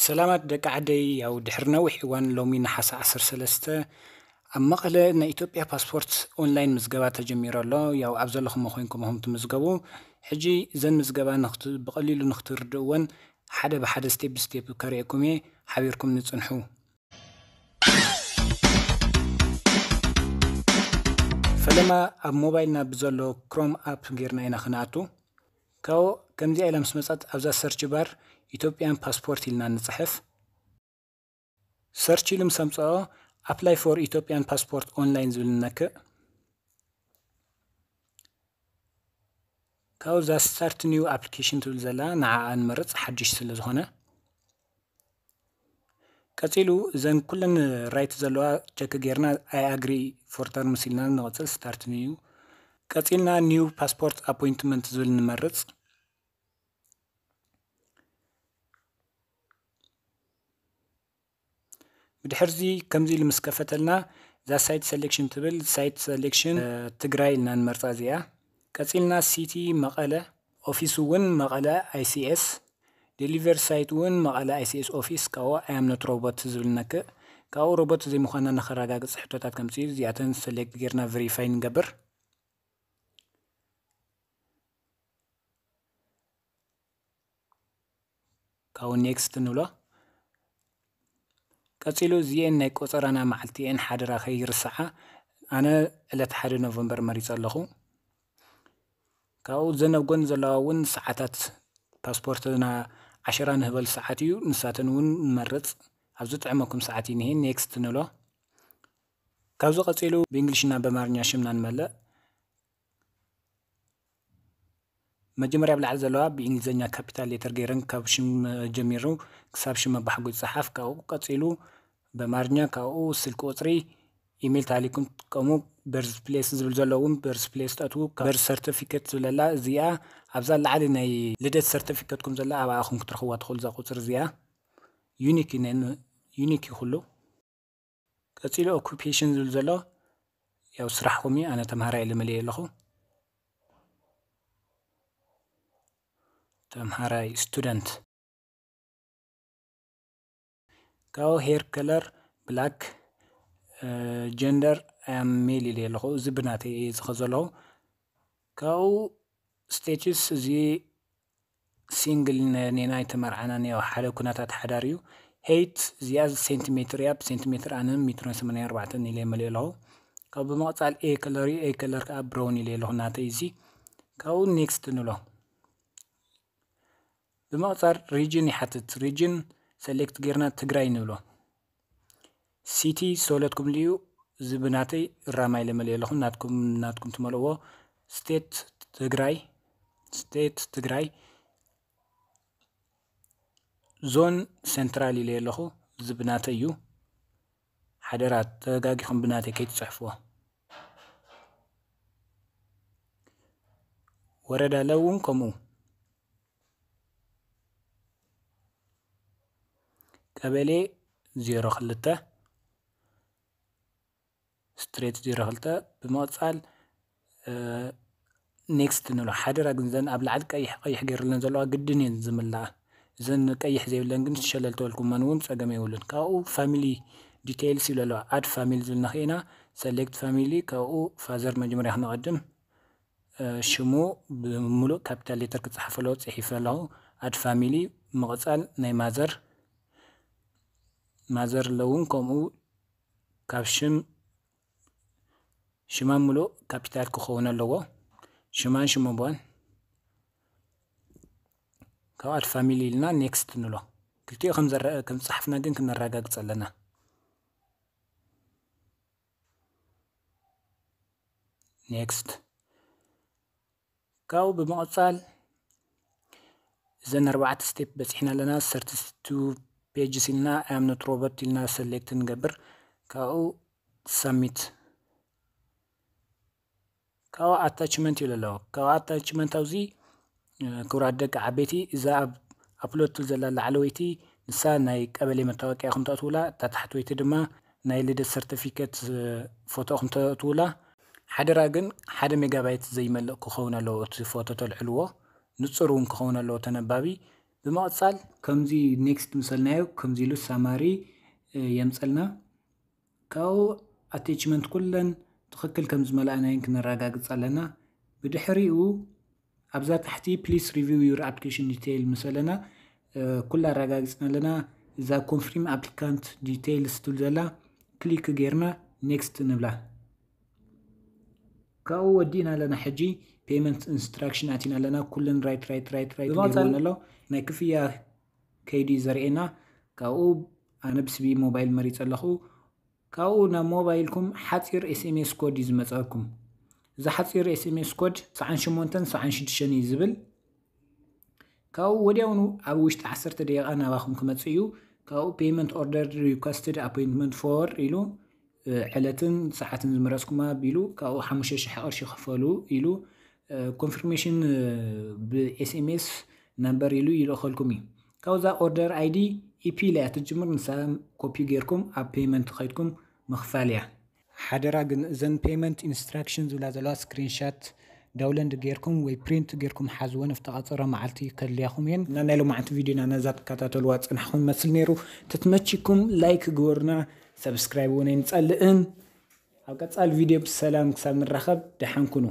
ሰላማት ደቂ ዓደይ፣ ያው ድሕሪ ነዊሕ እዋን ሎሚ ነሓሰ ዓሰርተ ሰለስተ ኣብ መቐለ ናይ ኢትዮጵያ ፓስፖርት ኦንላይን ምዝገባ ተጀሚሩ ኣሎ። ያው ኣብ ዘለኹም ኮይንኩም ኢኹም ትምዝገቡ። ሕጂ እዘን ምዝገባ ንኽት-፣ ብቐሊሉ ንኽትርድእወን ሓደ ብሓደ ስቴፕ ብስቴፕ ከርእየኩም እየ። ሓቢርኩም ንጽንሑ። ፈለማ ኣብ ሞባይልና ብዘሎ ክሮም ኣፕ ጌርና ኢና ክንኣቱ። ካብኡ ከምዚኣ ኢላ ምስ መጸት ኣብዛ ሰርች ባር ኢትዮጵያን ፓስፖርት ኢልና ንጽሕፍ። ሰርች ኢሉ ምስ ኣምጽኦ ኣፕላይ ፎር ኢትዮጵያን ፓስፖርት ኦንላይን ዝብል ንነክእ። ካብኡ እዛ ስታርት ኒው ኣፕሊኬሽን ትብል ዘላ ንዓኣ ንመርጽ ሓድሽ ስለ ዝኾነ። ቀጺሉ እዘን ኩለን ራይት ዘለዋ ቸክ ጌርና ኣይ ኣግሪ ፎር ተርምስ ኢልና ንቐጽል ስታርት ኒው። ቀጺልና ኒው ፓስፖርት ኣፖይንትመንት ዝብል ንመርጽ። ብድሕርዚ ከምዚ ኢሉ ምስ ከፈተልና እዛ ሳይት ሰሌክሽን ትብል ሳይት ሰሌክሽን ትግራይ ኢልና ንመርጻ እዚኣ። ቀጺልና ሲቲ መቐለ፣ ኦፊስ እውን መቐለ ኣይሲኤስ፣ ዴሊቨር ሳይት እውን መቐለ ኣይሲኤስ ኦፊስ። ካብኡ ኣያም ኖት ሮቦት ዝብል ነክእ። ካብኡ ሮቦት ዘይምዃንና ንኸረጋግጽ ሕቶታት ከምጽእ እዩ። እዚኣተን ሰሌክት ጌርና ቬሪፋይ ንገብር። ካብኡ ኔክስት ንብሎ። ቀጺሉ እዚኤን ናይ ቆጸራና መዓልቲ እየን፣ ሓደራ ከይርስዓ። ኣነ ዕለት ሓደ ኖቨምበር መሪጸ ኣለኹ። ካብኡ ዘን ኣብ ጎኒ ዘለዋ እውን ሰዓታት ፓስፖርትና ዓሸራ ንህበል ሰዓት እዩ፣ ንሳተን እውን ንመርጽ። ኣብ ዝጥዕመኩም ሰዓት እዩ ንሄ ኔክስት ንብሎ። ካብዚ ቀጺሉ ብእንግሊሽና በማርኛ ሽምና ንመልእ። መጀመርያ ኣብ ላዕሊ ዘለዋ ብእንግሊዝኛ ካፒታል ሌተር ገይረን ካብ ሽም ጀሚሩ ክሳብ ሽም ኣባሓጎ ይጸሓፍ። ካብኡ ቀጺሉ በማርኛ ካብኡ ስልክ ቁጽሪ ኢሜል ታሊኩም ትጥቀሙ። በርዝ ፕሌስ ዝብል ዘሎ እውን በርዝ ፕሌስ ተእትዉ። በርዝ ሰርቲፊኬት ዝብለላ እዚኣ ኣብዛ ላዕሊ ናይ ልደት ሰርቲፊኬትኩም ዘላ ኣብኣኹም ክትረኽዋ ትኽእሉ እዛ ቁጽሪ እዚኣ። ዩኒክ እዩ ነን-፣ ዩኒክ እዩ ኩሉ። ቀጺሉ ኦኩፔሽን ዝብል ዘሎ ያው ስራሕኹም እዩ። ኣነ ተምሃራይ ኢለ መሊኤ ኣለኹ። ተምሃራይ ስቱደንት። ካብኡ ሄር ከለር ብላክ፣ ጀንደር ኣም ሜል ኢለ ኣለኹ። እዚ ብናተይ እየ ዝኸ ዘለኹ። ካብኡ ስቴትስ እዚ ሲንግል ነ-፣ ኔና ኣይተመርዓናን፣ ያው ሓደ ኩነታት ሓዳር እዩ። ሄይት እዚኣ ሴንቲሜትር እያ፣ ብሴንቲሜትር ኣነ ሜትሮን ሰማንያን ኣርባዕተን ኢለ መሊኦ ኣለኹ። ካብኡ ብምቕጻል ኤ ከለር እዩ፣ ኤ ከለር ከኣ ብራውን ኢለ ኣለኹ ናተይ እዚ። ካብኡ ኔክስት ንብሎ። ብምቕጻል ሪጅን ይሓትት፣ ሪጅን ሰሌክት ጌርና ትግራይ ንብሎ። ሲቲ ሰውለትኩም ልዩ፣ እዚ ብናተይ ራማ ኢለ መሊኦ ኣለኹ፣ ናትኩም፣ ናትኩም ትመልእዎ። ስቴት ትግራይ፣ ስቴት ትግራይ። ዞን ሴንትራል ኢለ ኣለኹ፣ እዚ ብናተይ እዩ። ሓደራ ተጋጊኹም ብናተይ ከይትጽሕፍዎ። ወረዳ ለ እውን ከምኡ። ቀበሌ ዜሮ ክልተ፣ ስትሬት ዜሮ ክልተ። ብምቕጻል፣ እ፣ ኔክስት ንብሎ። ሓደራ ግን ዘን ኣብ ላዕሊ ቀይሕ ቀይሕ ገይርለን ዘለዋ ግድን እየን ዝምላኣ። እዘን ቀይሕ ዘይብለን ግን ሸለል ተበልኩመን እውን ጸገም የብሉን። ካብኡ ፋሚሊ ዲቴይልስ ይብሎ ኣለዋ። ኣድ ፋሚሊ ዝብል ነኽእና ሰሌክት ፋሚሊ፣ ካብኡ ፋዘር መጀመርያ ክነቐድም፣ እ፣ ሽሙ ብምሉእ ካፒታል ሌተር ክጸሓፍ ኣለዎ ጽሒፈ ኣለኹ። ኣድ ፋሚሊ፣ ምቕጻል ናይ ማዘር፣ ማዘር ኣለውን ከምኡ ካብ ሽም፣ ሽማ ምሉእ ካፒታል ክኸውን ኣለዎ። ሽማን ሽም ኣቦኣን። ካብ ኣድ ፋሚሊ ኢልና ኔክስት ንብሎ። ክልቲኡ ከም ዘረ-፣ ከም ዝጸሓፍና ግን ክነረጋግጽ ኣለና። ኔክስት። ካብኡ ብምቕጻል እዘን ኣርባዕተ ስቴፕ በጺሕና ኣለና። ሰርቲ ቱ ፔጅስ ኢልና ኣም ኖት ሮቦት ኢልና ሰሌክት ንገብር። ካብኡ ሳሚት። ካብኡ ኣታችመንት ይብሎ ኣለዎ። ካብኡ ኣታችመንት ኣብዚ፣ እ፣ ክቡራት ደቂ ዓበይቲ፣ እዛ ኣብ ኣፕሎድ ትብል ዘላ ላዕለወይቲ ንሳ ናይ ቀበሌ መታወቂያ ኢኹም ተእትውላ፣ እታ ታሕተወይቲ ድማ ናይ ልደት ሰርቲፊኬት፣ እ፣ ፎቶ ኢኹም ተእትውላ። ሓደራ ግን ሓደ ሜጋባይት ዘይመልእ ክኸውን ኣለዎ እቲ ፎቶ ተልዕልዎ። ንጹር እውን ክኸውን ኣለዎ ተነባቢ። ብምቕፃል ከምዚ next ምሰልናዮ ከምዚ ኢሉ summary የምፀልና። ካብኡ attachment ኩለን ትኽክል ከም ዝመልኣናየን ክነረጋግፅ ኣለና። ብድሕሪኡ ኣብዛ ታሕቲ please review your application detail ምሰለና ኩላ ኣረጋግፅና ኣለና። እዛ confirm applicant details ትብል ዘላ click ጌርና next ንብላ። ካብኡ ወዲእና ኣለና። ሕጂ payment instruction ኣቲና ኣለና። ኩለን right right right right ጌርወን ኣሎ። ናይ ክፍያ ከይዲ ዘርእየና። ካብኡ ኣነ ብ CBE mobile መሪፀ ኣለኹ። ካብኡ ናብ ሞባይልኩም ሓፂር S M S code እዩ ዝመፀኩም። እዚ ሓፂር S M S code ሰዓን ሸሞንተን ሰዓን ሽዱሽተን እዩ ዝብል። ካብኡ ወዲያውኑ ኣብ ውሽጢ ዓሰርተ ደቂቃ ናባኹም ክመፅእ እዩ። ካብኡ payment order requested appointment for ኢሉ ዕለትን ሰዓትን ዝመረፅኩማ ቢሉ ካብኡ ሓሙሽተ ሽሕ ቅርሺ ክፈሉ ኢሉ confirmation ብ S M S number ኢሉ ይልእኸልኩም እዩ። ካብዛ order I D E P ኢላ እያ ትጅምር። ንሳ copy ጌርኩም ኣብ payment ከይድኩም ምኽፋል እያ። ሓደራ ግን እዘን payment instruction ዝብላ ዘለዋ screenshot download ጌርኩም ወይ print ጌርኩም ሓዝወን። እፍተቃፀረ መዓልቲ ከድልያኹም እየን። እና ናይ ሎማዓንቲ ቪዲዮና ነዛ ትከታተልዋ ፅናሕኩም ይመስል ነይሩ። ተትመችኩም like ግበሩና፣ subscribe እውን ኣይንፀልእን። ኣብ ቀፃል ቪድዮ ብሰላም ክሳብ ንራኸብ ደሓን ኩኑ።